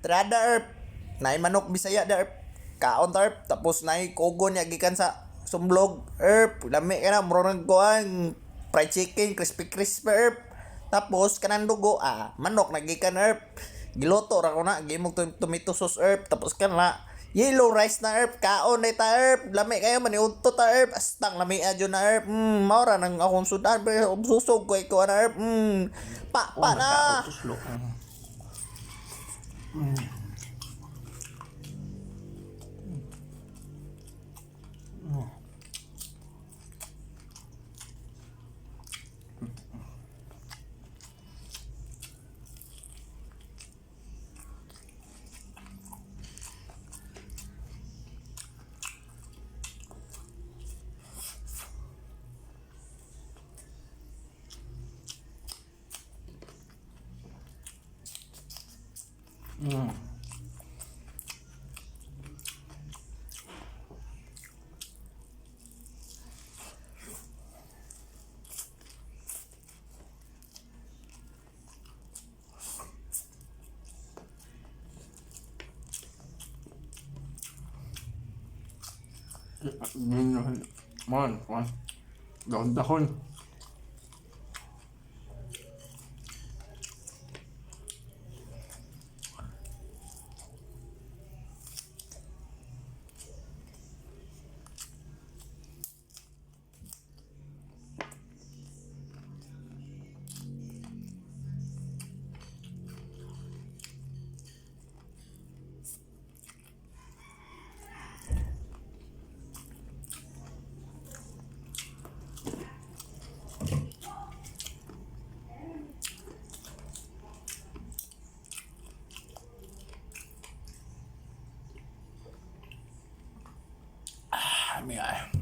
Trada, Erp. Naay manok Bisaya da, Erp. Kaon ta, Erp. Tapos naay kugon ya gikan sa Sumlog, Erp. Lami ka na, murag kuan fried chicken, crispy crispy, Erp. Tapos kanang dugo, ah, manok na gikan, Erp. Giluto ra ko na, gimog tomato sauce, Erp. Tapos kana yellow rice na, Erp. Kaon na ta, Erp. Lami kayo maniudto ta, Erp. Astang lami adyo na, Erp. Mao ra nang akong sudan pero susog ko ikaw na, Erp. Pa Oh, pa na. Tuslo. Man, man. Dahon-dahon. Ah, may ay.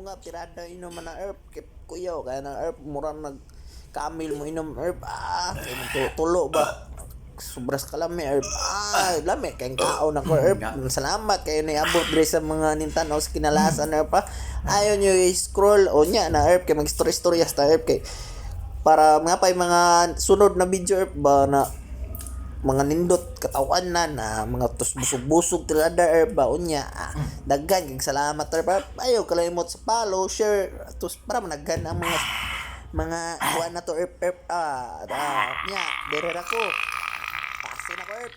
Tunga tirada inom na, Erp. Kay kuyaw kaya na, Erp, murang nag camel mo inom, Erp. Ah, kay mo tulo ba. Sobras kalami, Erp. Ah, lami kay kaon ako, Erp. Salamat kayo ni abot diri sa mga nintanaw sa kinalasan, Erp. Ah. Ayaw nyo i-scroll o nya na, Erp, kay mag story story ta, Erp, kay para mga pa mga sunod na video, Erp, ba na mga nindot katawan na na mga tus busog-busog tirada, Erp, ba unya. Ah, daghan kay salamat, Erp. Ah, ayaw kalimot sa follow, share, tus para managhan ang mga kuan na to, Erp, Erp. Ah, ah nya dere ra ko, pase na ko, Erp.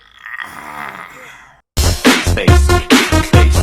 Space. Space.